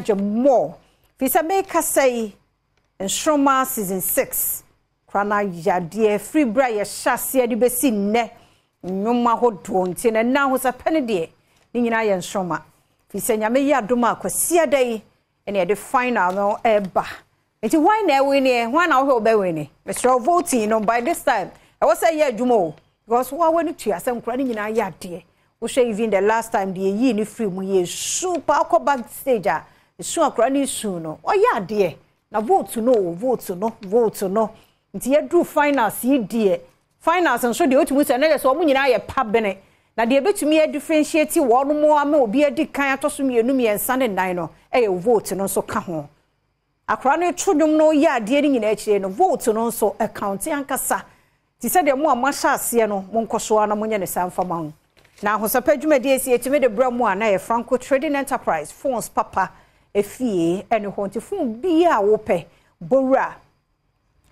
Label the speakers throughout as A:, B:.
A: agye more. Firi sɛ mekasa yi, Nsoromma Season 6 koraa na yadeɛ firi berɛ a yɛhyɛ aseɛ de bɛsi nnɛ, nnwom ahodoɔ nti na ɛnna ahosɛpɛ no deɛ ne nyinaa yɛ nsoromma. Firi sɛ Nyame yɛ adom a Kwasiada yi ɛna yɛde final no ɛreba. Nti hwan na ɛwiniɛ? Hwan na wohwɛ wobɛwini? Mesrɛ wo, voting no by this time ɛwɔ sɛ ɛyɛ adwuma o, because wo a w'ani tua sɛ nkora no nyinaa yɛ adeɛ. Wohwɛ even the last time deɛ yɛyii no firi mu yɛ su paa, kɔ back stage a su akora no su no, ɔyɛ adeɛ. Na vote no o, vote no, vote no. Nti yɛduru finals yi deɛ, finals nso deɛ wotumi sɛ na yɛ sɛ wɔn nyinaa yɛ pa bene. Na deɛ ebɛtumi adifferentiate wɔn mo ama obi adi kan atɔ so mmienu, mmiɛnsa ne nnan no, ɛyɛ vote no nso ka ho. Akora no to nnwom no yɛ adeɛ no nyinaa akyire no, vote no nso ɛkaunte ankasa. Te sɛ deɛ mo a moahyɛ aseɛ no, monkɔ so ara na monyɛ ne saa mfa ma ho. Na ahosɛpɛ dwumadie si etumi de brɛ mu a, na yɛ Franco Trading Enterprise phones papa efie ɛne hɔ. Nti phone biara a wopɛ, bowura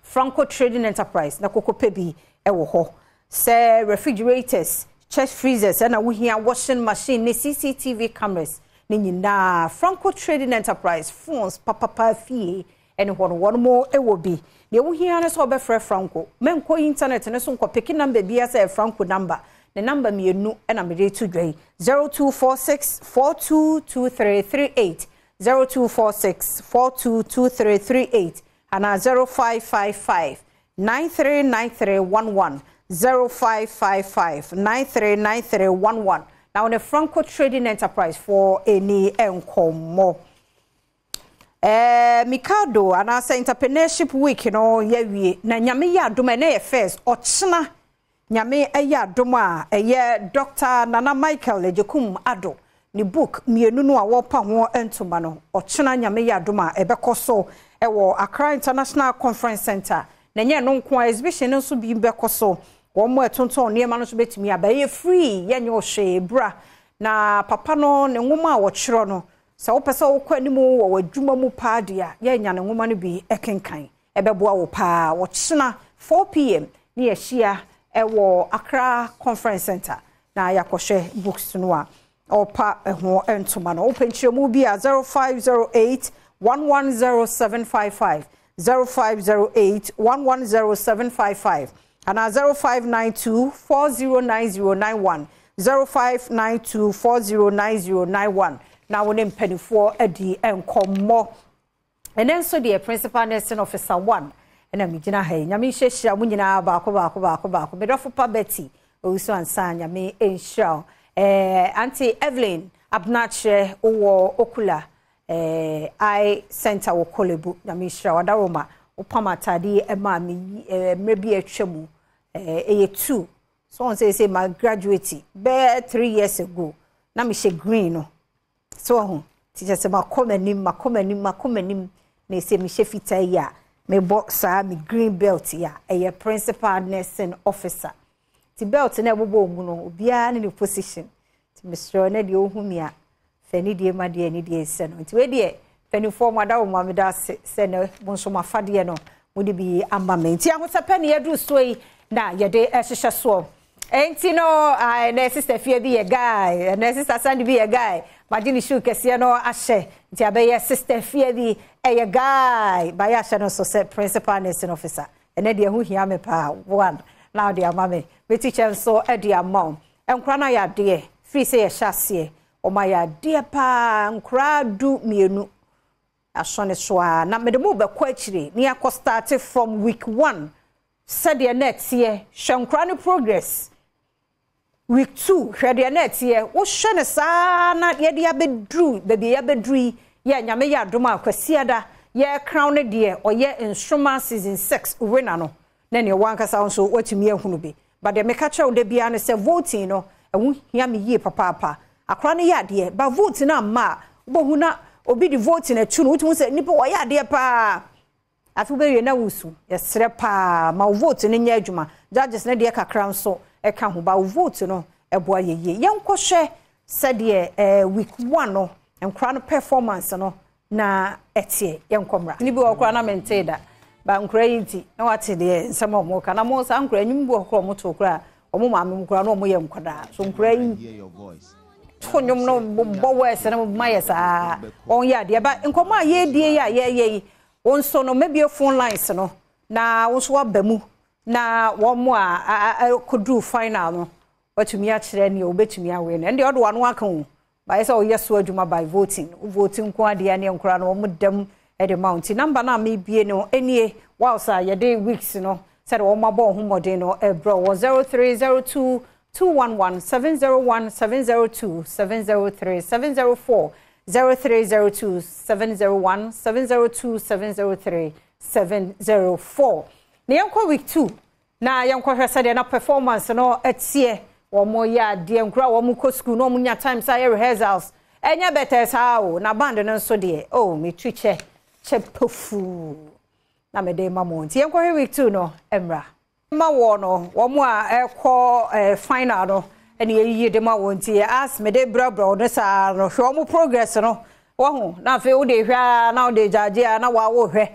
A: Franco Trading Enterprise na koko pɛ bi ɛwɔ hɔ. Sɛ refrigerators, chest freezers, ɛna wohia washing machine ne CCTV cameras ne nyinaa, Franco Trading Enterprise phones papapa fie ɛne hɔ no, wɔn mo ɛwɔ bi. Deɛ wohia no sɛ wɔbɛfrɛ Franco, mɛnkɔ internet ne so nkɔ pick number bi sɛ Franco number. Ne number mmienu ɛna mede to dwa yi: 0246 422338, 0246 422338 anaa 0555 939311, 0555 939311. Na wɔne Franco Trading Enterprise for any nkɔmmɔ. Mikado anaasɛ Entrepreneurship Week no yɛwie na Nyame yɛ adom a ɛnɛ yɛ first, ɔkyena Nyame ɛyɛ adom a ɛyɛ Dr. Nana Michael Agyekum Ado ne book mmienu no a wɔrepa ho ntoma no, ɔkyena Nyame yɛ adom a ɛbɛkɔ so ɛwɔ Accra International Conference Center. Na nyɛ no nko a, exhibition no nso bi bɛkɔ so. Wɔn mo ɛtontɔn nneɛma no nso bɛtumi aba. Ɛyɛ free, yɛnyɛ ɔhwee. Bra na papa no ne nwoma a wɔtwerɛ no, sɛ wopɛ sɛ wokɔ anim wɔ w'adwuma mu paa deɛ a, yɛnya ne nwoma no bi ɛkenkan, ɛbɛboa wo paa. Wɔkyena 4 p.m. ne yɛhyia ɛwɔ Accra Conference Center na yɛakɔhwɛ books no a ɔpa ɛho ntoma no. Wopɛ nkyerɛmu bi a, 0508 110755, 0508 110755 anaa 0592 409091, 0592 409091 na wo ne mpanimfoɔ adi nkɔmmɔ. Ɛnɛ nso deɛ, Principal Nursing Officer 1 ɛna megyina ha yi. Nyame nhyɛhyira mo nyinaa baako baako baako baako. Medɔfo pa Betty Owusu ansa, Nyame nhyira wo. Auntie Evelyn Abenakyerɛ wowɔ Okula Eye Center wɔ Korle Bu, Nyame nhyira wo. Adaroma wopam atadeɛ ɛma me mmerɛ bi atwa mu, ɛyɛ two so wɔn sɛ ma graduate bɛɛ 3 years ago na mehyɛ green no so ɔho ti kyɛ sɛ makɔ m'anim, makɔ m'anim, makɔ m'anim na ɛsɛ mehyɛ fitaa yi a mebɔ saa me green belt yi a ɛyɛ Principal Nursing Officer. Ti belt na ɛbobɔ mu no, obiara ne ne position. Ti mesrɛ na deɛ ohu mi a fɛ ne deɛ ma deɛ ne deɛ nsɛ no. Nti wei deɛ, mpanimfoɔ mo ada wɔn a meda ase sɛ ne mo nso mo afadeɛ no mo de bi ama me. Nti ahosɛpɛ ne yɛduru soɔ yi na yɛde ɛhyehyɛ soɔ. Nti no ɛnɛ Sister Fie bi yɛ guy, ɛnɛ Sister Sandy bi yɛ guy, magye ne shoe kɛseɛ no ahyɛ. Nti abɛyɛ Sister Fie bi ɛyɛ guy, bayɛ ahyɛ no nso sɛ Principal Nursing Officer. Ɛnɛ deɛ ɛho hia me paa one na ɔde ama me, me teacher nso ɛde ama wo. Nkora no ayɛ adeɛ firi sɛ yɛhyɛ aseɛ, wɔn ayɛ adeɛ paa. Nkora 12 asɔ ne so a na mede mo bɛkɔ akyire ne akɔ start from week 1 sɛdeɛ na ɛteɛ. Hwɛ nkora no progress. Week 2, hwɛ deɛ na ɛteɛ. Wohwɛ no saa na yɛde abɛduru baabi a yɛabɛduru yi. Yɛ Nyame yɛ adom a Kwasiada yɛ crown no deɛ ɔyɛ Nsoroma Season 6 winner no, na nea wankasa nso watumi ahunu bi. But deɛ meka kyerɛ wo da biara no sɛ voting no ɛho hia me yie papaapa. Akora no yɛ adeɛ ba, vote no amma a, wobɛhu na obi de voting atu no. Wotumi sɛ nipa wɔyɛ adeɛ paa, afi wobɛwie na wusu. Yɛsrɛ paa ma wo vote no nyɛ adwuma. Judges no deɛ kakra nso ɛka ho ba, wo vote no ɛboa yɛ yie. Yɛnkɔhwɛ sɛdeɛ week 1 no nkora no performance no na ɛteɛ. Yɛnkɔ mmra. Ne bi wɔ koraa na mente da ba nkora yi nti na wate deɛ nsɛm a ɔmo ka na mo saa nkora enyim bi wɔ koraa ɔmo to koraa, ɔmo maame mu koraa na ɔmo yɛ nkwadaa so nkora yi.
B: Hear your voice.
A: to nnwom no bɔ words no ma yɛ saa. Wɔn yɛ adeɛ. Ba nkɔmmɔ a yɛredie yi a yɛreyɛ yi, wo nso no mɛbue phone lines no na wo nso woaba mu na wɔn a akɔduru final no watumi akyerɛ nea wobɛtumi awe no. Ɛndeɛ ɔde w'ano aka o. Bayɛ sɛ woyɛ so adwuma by voting. Wo vote nko adeɛ ne nkora no wɔn dam de ma wo. Nti number no a mebie no nie whilst a yɛde weeks no sɛdeɛ wɔn abɔ wɔn ho mmɔden no ɛbrɛ wɔ 0302 211 701 702 703 704 0302 701 702 703 704. Na yɛnkɔ week 2 na yɛnkɔhwɛ sɛdeɛ na performance no teɛ. Wɔn yɛ adeɛ nkura wɔn kɔ school na wɔn nya time sɛ ayɛ rehearsals. Ɛnyɛ bɛtɛ saa o. Na band no nso deɛ, oh, metu kyɛ kyɛ pofuu na mede ma mo. Nti yɛnkɔhwɛ week 2 no mmra. Ma wɔn no, wɔn a ɛkɔ final no ɛna yɛyiyi de ma wɔn. Nti as mede brɛbrɛ no saa no, hwɛ wɔn progress no. Wɔho na afei wode hwɛ a na wode gyagye a na wawo hwɛ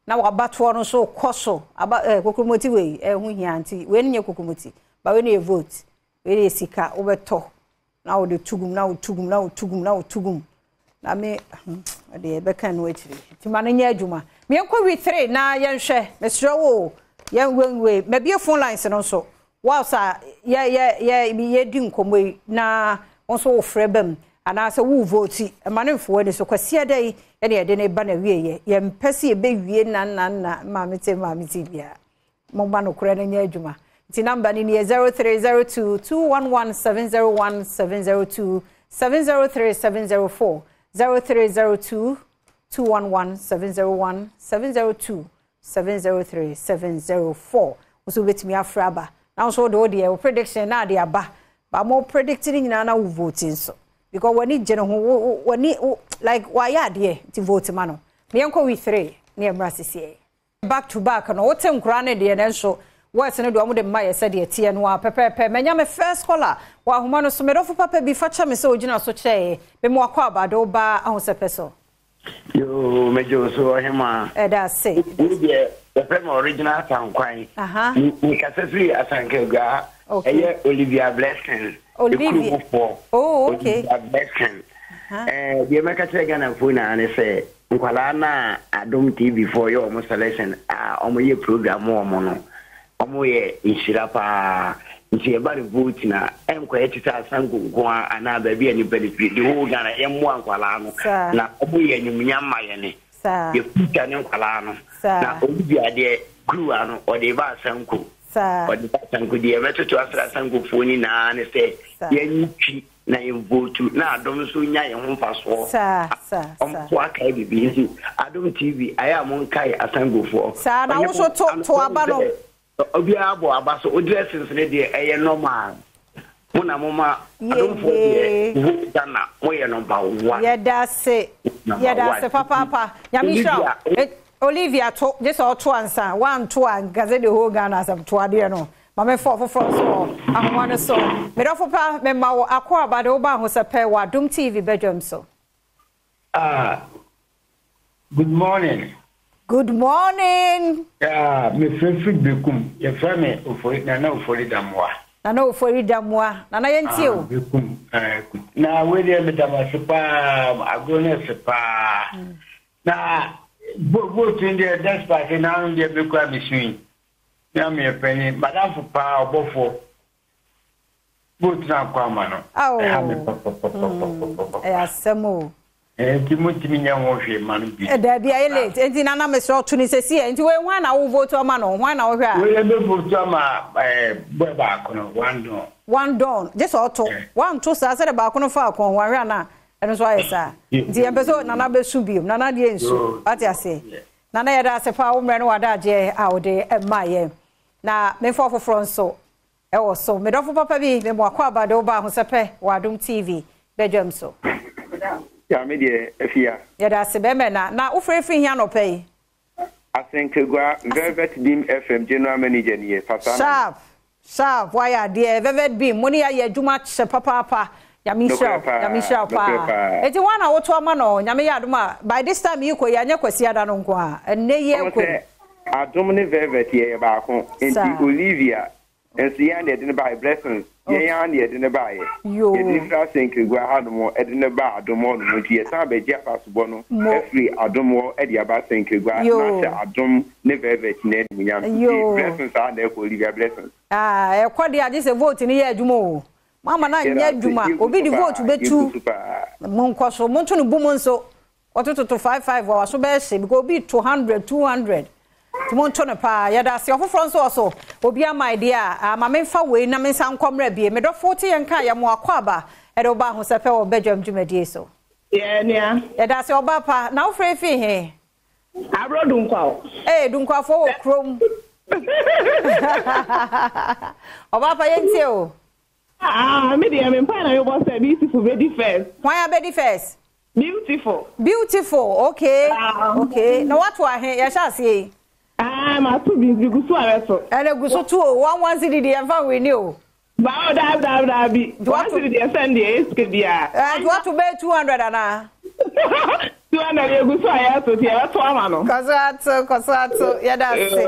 A: na wabatoɔ no nso kɔ so. Aba kokromoti wei ɛho hia nti wei no nyɛ kokromoti ba wei no yɛ vote, wei no yɛ sika wobɛtɔ na wode tugum na wotugum na wotugum na wotugum na me ɔde ɛbɛka no akyiri nti ma no nyɛ adwuma. Meɛnkɔ week 3 na yɛnhwɛ. Mesrɛ wo yɛn wei mabie phone lines no nso whilst a yɛ yɛ yɛ yɛdi nkɔmmɔ yi na wo nso wofrɛ ba mu anaasɛ wo vote ma no mfo w'ani so. Kwasi ada yi ɛne yɛde ne ba na wieɛ. Yɛmpɛ sɛ yɛbɛwie na na na maame te maame te biara. Momma nokorɛ no nyɛ adwuma. Nti number no nie 0302 211 701 702 703 704 0302 211 701 702 703 704. Nso wobɛtumi afrɛ aba na nso wode wo deɛ wo prediction na ade aba ba mo predict ne nyinaa na wo vote nso because w'ani gye ne ho, w'ani like wayɛ adeɛ nti vote ma no. Meɛnkɔ week 3 ne yɛmmra sisiɛ. Back to back no wote nkora ne deɛ nanso words no deɛ ɔmo de mma yɛ sɛdeɛ teɛ no a pɛpɛɛpɛ. Manya me first caller wɔ ahoma no so. Medɔfo papa bi fa kyɛ me sɛ ogyina so kyɛɛ me mo akɔ abade wo ba ahosɛpɛ so.
B: Yoo, megye wo so ɔhema.
A: Ɛda ase.
B: Wo deɛ yɛfrɛ me original Asankwan. Mekasa firi Asankragua.
A: Okay.
B: Ɛyɛ Olivia Blessing.
A: Olivia.
B: Ekurufoɔ.
A: Oh, okay.
B: Olivia Blessing. Deɛ mɛka kyerɛ Ghanafoɔ nyinaa ne sɛ nkwadaa no a Adom TV foɔ yɛ wɔn selection a wɔyɛ program wɔn no, wɔyɛ nhyira paa. Nti ɛba no vote na ɛnkɔyɛ te sɛ Asanko nko ara anaa baabi a nipa no firi. The whole Ghana yɛmmoa nkwadaa no na wɔyɛ animuonyam ma yɛn. Yɛ future ne nkwadaa no. Na Olivia deɛ kuruwa no ɔde ba Asanko. Ɔde ba Asanko deɛ yɛbɛtoto asra Asankofoɔ nyinaa ne sɛ yɛnyi twi na yɛn vote na Adom nso nya yɛn ho mfasoɔ. Ɔmpo akae biribi nti Adom TV ayɛ a monkae Asankofoɔ.
A: Saa na wo nso to to aba no.
B: Obiara bɔ aba so, wo dressings no deɛ ɛyɛ normal. Mo na mo ma Adomfoɔ deɛ vote Ghana mo yɛ number one.
A: Yɛda ase, yɛda ase papaapa. Nyame nhyira wo. Olivia to, gye sɛ ɔto ansa. Wanto a nka sɛ the whole Ghana asɛm to adeɛ no. Ma me fa ɔfoforɔ nso wɔ ahoma no so. Medɔfo pa, mema wo akɔ aba de wo ba ahosɛpɛ wɔ Adom TV badwam so.
C: Ah, good morning.
A: Good morning.
C: Yeah, me frɛ firi Bekum. Yɛfrɛ me Ofori, Nana Ofori Damoa.
A: Nana Ofori Damoa. Nana yɛntie o.
C: Ah, Bekum. Eh, na wei deɛ meda mo ase paa, agorɔ no ɛsɛ paa. Na vote no deɛ despite na ano deɛ mekura me su yi. Na meyɛ panyin, madamfo paa ɔbɔfoɔ. Vote no ankɔ ama no. Ɛha me papapapapapa.
A: Ɛyɛ asɛm o.
C: Nti montumi nyɛ ho hwee ma no bi.
A: Daabi ayɛ late. Nti Nana mesrɛ ɔto ne sɛsi ɛ. Nti wei hwan na wo vote ama no? Hwan na wohwɛ a?
C: Wei yɛ vote ama boy baako no, one don.
A: One don. Gye sɛ ɔto. Wanto saa sɛdeɛ baako no faa kɔn ho ahwɛ a na ɛno nso ayɛ saa. Nti yɛmpɛ sɛ Nana bɛsu biom. Nana deɛ nsu. Wate aseɛ? Nana yɛda ase paa wo mmerɛ ne w'adagyeɛ a wode maa yɛn. Na memfa ɔfoforɔ nso ɛwɔ so. Medɔfo papa bi, me mo akɔ aba de wo ba ahosɛpɛ wɔ Adom TV badwam so.
D: Ya me deɛ afia.
A: Yɛda ase bɛrima na na wofrɛ firi hia nɔpɛ yi?
D: Asenkagua Velvet Beam FM General Manager nie, fa saa na.
A: Sharp sharp wayɛ adeɛ Velvet Beam mo ne yɛayɛ adwuma kyɛ papaapa. Nyame nhyira wo, Nyame nhyira wo paa. Enti hwan na woto ama no? Nyame yɛ adom a by this time yi kɔ yi anyɛ Kwasiada no nko a, ɛnnɛ yi ɛkɔ yi.
D: Adom ne Velvet yɛyɛ baako, enti Olivia. Nso yɛn ara na yɛde no baeɛ, Blessings, yɛn ara na yɛde no baeɛ. Yɛde no firi Asenkregua hanom de no baa Adom hɔnom, nti yɛsan bɛgye abasobɔ no afiri Adom hɔ de aba Asenkregua na ahyɛ Adom ne Velvet nyinaa animuonyam. Nti Blessings saa na ɛkɔ, Olivia Blessings.
A: Ah, ɛkɔ deɛ agye sɛ vote no yɛ adwuma o. Moama no anyɛ adwuma. Obi de vote bɛtu. Monkɔ so, monto no bum nso. Wɔtototo five five wɔ waso bɛyɛ hye because obi to hundred two hundred nti mo nto no paa yɛda ase ɔfoforɔ nso wɔ so obi ama idea a ah, ma memfa wei na mensa nkɔ mmerɛ bie me dɔfo wote yɛn ka yɛ mo akɔ aba ɛde wo ba ahosɛpɛ wɔ badwam dwumadie so.
E: Yɛ nua.
A: Yɛda ase ɔba pa na wofrɛ fi he?
E: Abrɔ Dunkwa o.
A: Ee Dunkwafoɔ wɔ kurom. Ɔba pa yɛntie o.
E: Ah me deɛ me mpae na mebɔ sɛ beautiful bɛdi first.
A: Hwan abɛdi first?
E: Beautiful.
A: Beautiful okay ah. Okay na wato ahe yɛhyɛ aseɛ yi.
E: Ah mato bi nti gu so a mɛto.
A: Ɛna gu so to o one one cedi deɛ mfa nwini o.
E: Baawo daabi daabi daabi one cedi deɛ sɛn deɛ ɛyɛ sika biara.
A: Ɛɛ nti wato bɛyɛ 200 anaa.
E: 200 yɛgu so a yɛto nti yɛbɛto ama no.
A: Kɔ so ato kɔ so ato yɛda ase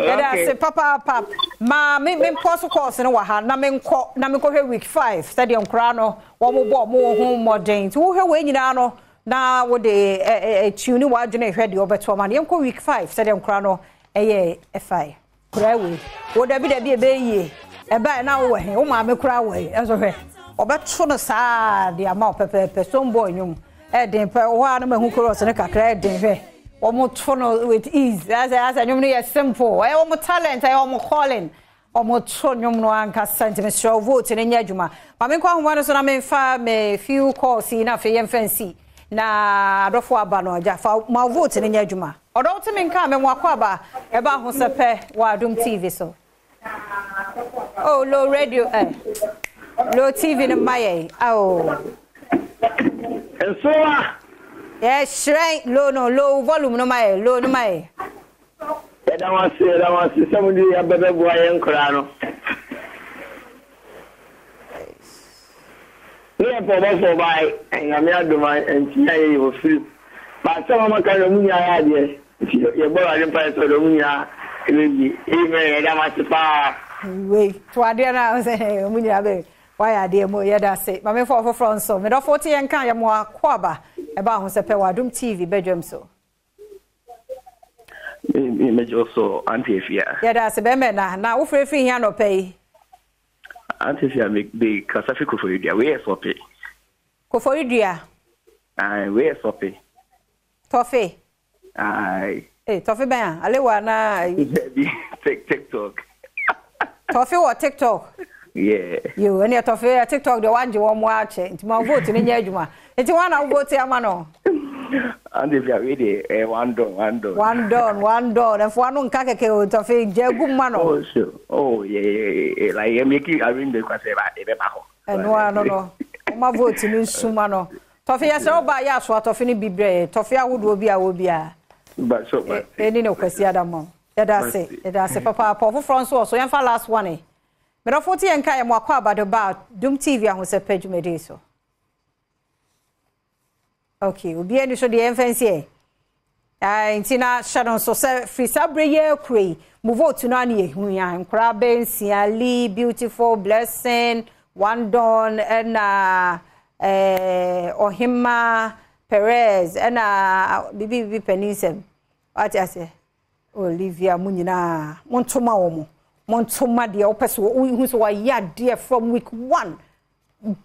A: yɛda ase papaapa ma me me mpɔ so course no wɔ ha na me nkɔ na me nkɔhwɛ week five sɛdeɛ nkoraa no wɔn bɔ wɔn ho mmɔden nti wohwɛ wei nyinaa no na wode ɛ ɛ tune w'adwene hwɛ deɛ wɔbɛto ama no yɛnkɔ week five sɛdeɛ nkoraa no ɛyɛ ɛfae. Koraa wei. Wo dabi dabi ɛbɛyɛ yie. Ɛbaɛ na wowɔ he? Wo maame koraa wɔ he? Ɛnso hwɛ, ɔbɛto no saa de ama wo pɛpɛɛpɛ. Stone boy nnwom ɛden pɛ. Wɔ hɔ a na mahu chorus no kakra ɛden hwɛ. Wɔn to no with ease. Asɛ asɛ nnwom no yɛ simple. Ɛyɛ wɔn talent, ɛyɛ wɔn calling. Wɔn to nnwom no ankasa nti mesrɛ wo vote no nyɛ adwuma. Ma menkɔ ahoma no so na memfa me few calls yi na afei yɛmfa nsi. Na adɔfo aba no agya fa ma wo vote no nyɛ adwuma. Ɔdɔ wote me nka a me mo akwaaba ɛba ahosɛpɛ wɔ Adom TV so. Oh low radio eh low TV no mma yɛn oh.
B: Nsowa.
A: Yɛ hyerɛn low no low volume no ma yɛ low no ma yɛ.
B: Yɛda mo ase yɛda mo ase sɛ mode aba bɛboa yɛn nkoraa no. Ne yɛ pɛ ɔbɔfoɔ bae Nyame adom a antumi anyɛ yie wɔ firim but asɛm a moaka no ɔmo nyinaa yɛ adeɛ nti yɛbɔ Awurade mpaeɛ sɛ ɔde ɔmo nyinaa ɛbɛwie Amen yɛda mo ase paa.
A: Wei to adeɛ no a sɛ ɔmo nyinaa bɛ wayɛ adeɛ mu yɛda ase ma memfa ɔfoforɔ nso medɔfo wote yɛn ka yɛ mo akwaaba ɛba ahosɛpɛ wɔ Adom TV badwam so.
F: Megye wo so, Auntie Afia.
A: Yɛda ase bɛrima na na wofrɛ firi he anɔpa yi?
F: Auntie Afia, me me kasa fi Koforidua. Wei yɛ sɔpe.
A: Koforidua.
F: Aye, wei yɛ sɔpe.
A: Tɔfe.
F: Aye.
A: Ee, tɔfe bɛn a? Alewa na.
F: Dabi, TikTok.
A: Tɔfe wɔ TikTok.
F: Yeah.
A: Yo, ɛne tɔfe TikTok deɛ wagye wɔn mo akyɛ nti ma vote no nyɛ adwuma. Nti wɔn na wo vote ama no.
F: Ande fi awi de eh one don one don.
A: One don one don. Ɛfo ano nka kɛkɛ o tɔfe gya gu ma no.
F: Oh sure. Oh yeah yeah yeah. Like I'm making arrangement kwa sɛ ebe ba hɔ.
A: Ɛno ano no. Wɔma vote no nsu ma no. Tɔfe yɛsrɛ wo ba yɛ asoa tɔfe no bi brɛ yɛ. Tɔfe ahodoɔ bi a wɔ biara.
F: Ba so ba.
A: Ɛni ne Kwasi Adamɔ. Yɛda ase, yɛda ase papaapa. Ɔfoforɔ nso wɔ so, yɛmfa last one yi. Medɔfo te yɛn nka yɛ mo akɔ aba de ba Dum TV ahosɛpɛ dwumadie so. Okay, obi ani so deɛ yɛmfa nsi ɛ. Nti na hyɛ no nso sɛ firi saa berɛ yi akura yi, mo vote no ano yɛhunu ya. Nkoraa bɛyɛ nsia, Lee, Beautiful, Blessing, One Dawn, ɛna eh, Ɔhema, Perez, ɛna bibi bibi panin Wate aseɛ? Olivia mo nyinaa monto ma wɔn. Monto ma deɛ wopɛ sɛ wohu sɛ wayɛ adeɛ from week one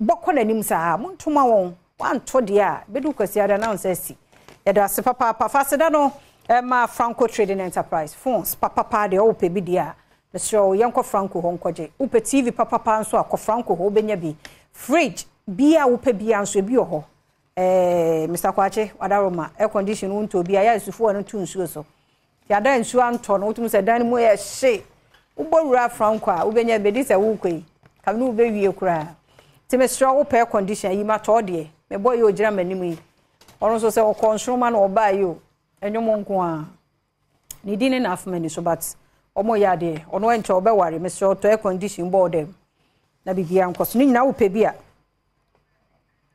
A: bɔkɔ n'anim saa. Monto ma wɔn. Wanto deɛ a bɛdu Kwasiada na wo nsa asi. Yɛda ase papaapa. Fa aseda no ma Franco Trading Enterprise. Phones papapa deɛ wopɛ bi deɛ a mesrɛ wo yɛnkɔ Franco hɔ nkɔgye. Wopɛ TV papapa nso a kɔ Franco hɔ wobɛnya bi. Fridge biara a wopɛ biara nso ebi wɔ hɔ. Eh, Mister Kwakye, Wadaroma, air condition wo ntɔ bi a, yɛ asufoɔ no to nsuo so. Nti ada nsuo antɔ no, wotumi sɛ dan no mu yɛ hye. Wobɔ wura Franco a, wobɛnya bɛdi sɛ wokɔ yi. Kam ne wobɛwie koraa. Nti mesrɛ wo pɛ air condition ayi matɔ deɛ. Mebɔ yi ogyina m'anim yi. Ɔno nso sɛ ɔkɔ nsoroma na ɔbaa yi o. Ɛnwom nko ara. Ne din ne na afoma ni so but ɔmo yɛ adeɛ. Ɔno ɛnkyɛ ɔbɛware. Mesrɛ wo tɔ air condition bɔɔ dɛm. Na biribiara nkɔ so. Ne nyinaa wopɛ bi a.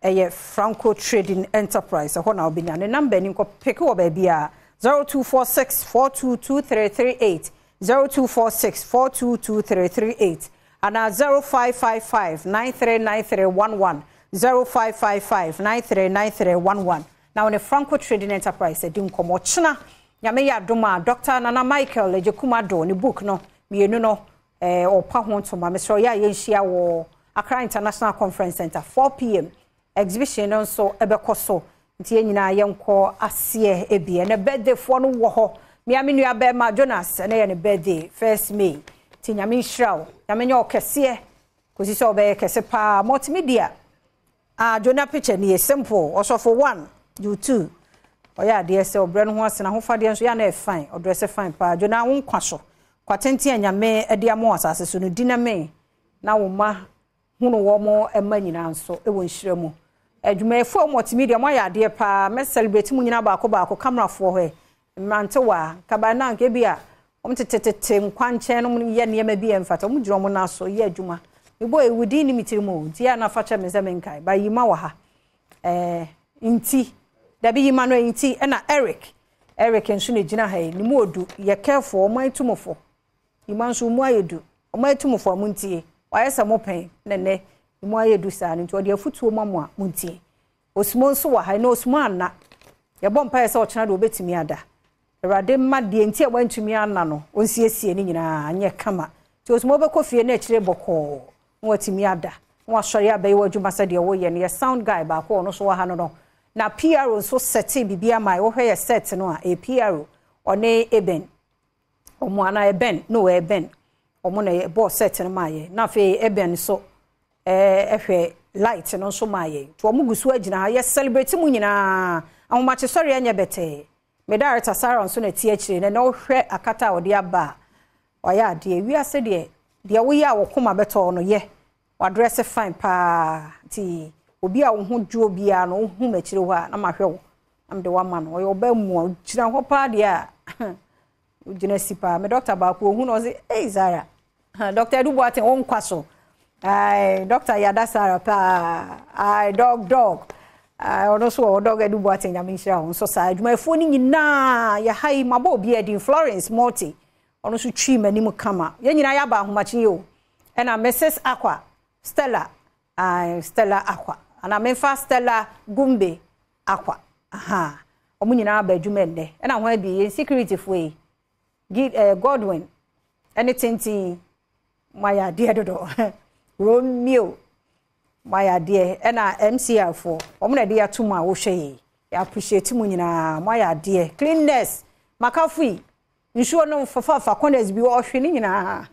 A: Ɛyɛ Franco Trading Enterprise, ɛhɔ na wobɛnya ne number ni, nkɔ peke wɔ baabiara, 0246 422338, 0246 422338 anaa 0555 939311, 0555 939311 na wo ne Franco Trading Enterprise adi nkɔmmɔ. Ɔkyena Nyame yɛ adom a, Dɔkta Nana Michael Agyekum Addo ne book no mmienu no eh, ɔpa ho ntoma. Mesrɛ ɔyɛ a yɛnhyia wɔ Accra International Conference Center 4pm. Exhibition no nso ɛbɛkɔ so nti yɛn nyinaa yɛnkɔ aseɛ ebi. Ɛnɛ birthday foɔ no wɔ hɔ. Mea me nua bɛrima Jonas ɛnɛ yɛ ne birthday 1st May. Nti Nyame nhyira wo. Nyame nyɛ wo kɛseɛ kɔsi sɛ ɔbɛyɛ kɛse paa. Multimedia Ah Jonah picture nie simple ɔsɔfo one you two ɔyɛ adeɛ sɛ ɔbrɛ no ho ase n'ahofadeɛ nso yɛ a na ɛyɛ fine ɔdrɛse fine paa Jonah wo nkwa so kwa tenten a Nyame de ama wo asase so no di na mee na wo mma hunu wɔn mma nyinaa nso wɔ nhyira mu adwumayɛfoɔ a multimedia mo ayɛ adeɛ paa mɛ celebrate mo nyinaa baako baako camerafoɔ hɔ Mmerantewa, nka by now nka ebia wɔtetetete nkwankyɛn nom yɛ nneɛma bi a ɛmfata, wɔgyina wɔn nan so yɛ adwuma. Me boy, wo din nni me tirim o, nti yɛ a na fa kyɛ me sɛ menkae, but Yima wɔ ha. Eh, nti, dabi Yima no nti, ɛna Eric, Eric nso na egyina ha yi, ne mu odu, yɛ careful, ɔman tumufo. Yima nso mu ayɛ du, ɔman tumufo a montie, wayɛ sɛ mo pɛn, na nnɛ, ne mu ayɛ du saa no nti ɔde afutuo ma mo a montie. Osmo nso wɔ ha. Ɛnnɛ Osmo anna. Yɛbɔ mpaeɛ sɛ ɔkyena deɛ ɔbɛtumi ada. Awurade mma deɛ nti a wantumi anna no, ɔnsiesie ne nyinaa nyɛ kama. Nti Osmo wobɛkɔ fie na akyire bɔkɔɔ na watumi ada na wasɔre abɛyɛ w'adwuma sɛdeɛ woyɛ no. Yɛ sound guy baako a ɔno nso wɔ ha no no. Na PRO nso sɛtee biribi ama yɛ. Wohwɛ yɛ set no a, ɛyɛ PRO, ɔne Eben. Wɔn anaa Eben, no Eben. Wɔn na ɛbɔɔ set no maa yɛ. Na afei Eben nso ɛhwɛ light no nso maa yɛn. Nti wɔn gu so agyina ha. Yɛ celebrate mu nyinaa. Ahomakye sɔre ɛnyɛ bɛtɛɛ. Me director Sarah nso na ɛte akyire no. Ɛnɛ wohwɛ akata a ɔde aba a, wayɛ adeɛ. Wiase deɛ, deɛ woyɛ a wo koma bɛtɔ no yɛ. Wadrɛse fine paa. Nti obi a wo ho dwoɔ biara no, wohu m'akyire hɔ a, na mahwɛ wo. Na mede wo ama no. Ɔyɛ ɔbaa mu a, ɔgyina hɔ paa deɛ a, Ogyina si paa. Me doctor baako ohu na ɔse, "Hey Zara." Doctor Edu Boateng wo nkwa so. Ai, doctor Yada Sara paa. Ai, dog dog. Ai, ɔno nso wɔ dog Edu Boateng Nyame nhyira wo nso saa. Adwumayɛfoɔ no nyinaa yɛ ha yi mabɔ obi adin Florence Morty. Ɔno nso twi m'anim kama. Yɛn nyinaa yɛaba ahomakye yi o. Ɛna Mrs. Akwa Stella. Ai, Stella Akwa. Ana memfa Stella Gumbe Akwa. Aha. Wɔn nyinaa aba adwuma nnɛ. Ɛna ho abi yɛn security foɔ yi. Gid, eh, Godwin ɛne tenten mo ayɛ adeɛ dodo. Romeo mo ayɛ adeɛ. Ɛna MCR foɔ wɔn na ɛde ato mu a wohwɛ yi. Yɛ appreciate mo nyinaa mo ayɛ adeɛ. Cleanness makafo yi Nsuo no fafafa corners bi ɔhwe ne nyinaa.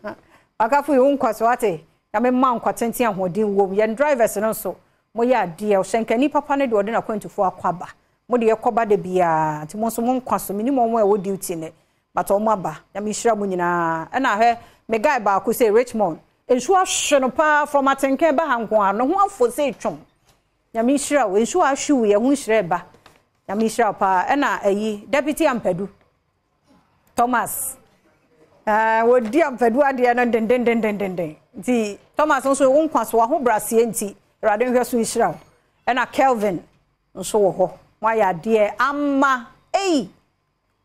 A: Wakafo yi wo nkwa so ate. Nyame mma nkwa tenten ahoɔden wom. Yɛn drivers no nso mo yɛ adeɛ. Ɔhyɛnkani papa no deɛ ɔde n'akwantufoɔ akɔ aba. Mo deɛ kɔ ba da biara. Nti mo nso mo nkwa so. Menim wɔn a ɛwɔ duty nnɛ but wɔn aba. Nyame nhyira mo nyinaa. Ɛna hwɛ me guy baako sei Richmond. Nsuo ahwe no paa from Atenka ɛba ha nko ara. Ne ho afɔ sei twom. Nyame nhyira wo. Nsuo a ahwe wo yi ɛho nhyira ɛba. Nyame nhyira wo paa. Ɛna ayi Deputy Ampadu. Thomas. Eh, wɔdi ampadu adeɛ no dendendendenden. Nti Thomas nso wo nkwa so w'ahobrɛaseɛ nti Awurade nhwɛ so nhyira wo. Ɛna Kelvin nso wɔ hɔ. Moayɛ adeɛ ama ei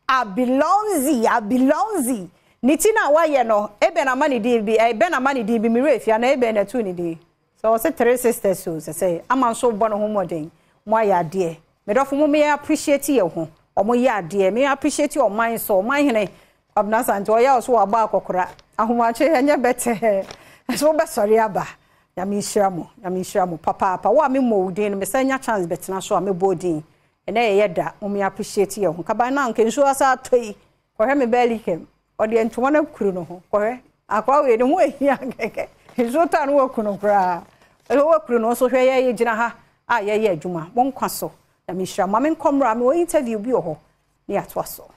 A: Abilonzi Abilonzi ne ti no a wayɛ no Eben ama ne din bi Eben ama ne din bi me werɛ fi anaa Eben na ɛtoo ne din. Sɛ ɔse three sisters o sɛsɛ ama nso bɔ ne ho mmɔden mo ayɛ adeɛ me dɔfo mo me appreciate yɛ ho ɔmo yɛ adeɛ me appreciate ɔman nso ɔman hene Kwabena Asante ɔyɛ ɔso wabɔ akɔkora ahomakye ɛnyɛ bɛtɛɛ ɛso wobɛsɔre aba Nyame nhyira mo Nyame nhyira mo papaapa wo a me mmɔ wo din no mesan nya chance bɛtena so a mɛbɔ wo din ɛnɛ yɛyɛ da mo me appreciate yɛ ho kaban na anka nsuo asa atɔ yi kɔhwɛ me belly cam Ɔde ntoma no akuru ne ho. Kɔhwɛ. Akoa wei ne ho ahia kɛkɛ. Nsuo tɔ a na waku no koraa. Ɛsɛ wakuru no nso hwɛ yɛ yɛgyina ha a yɛyɛ adwuma. Mo nkwa so. Nyame nhyira mo. Ma menkɔ mmra. Mewɔ interview bi wɔ hɔ ne yɛatoa so.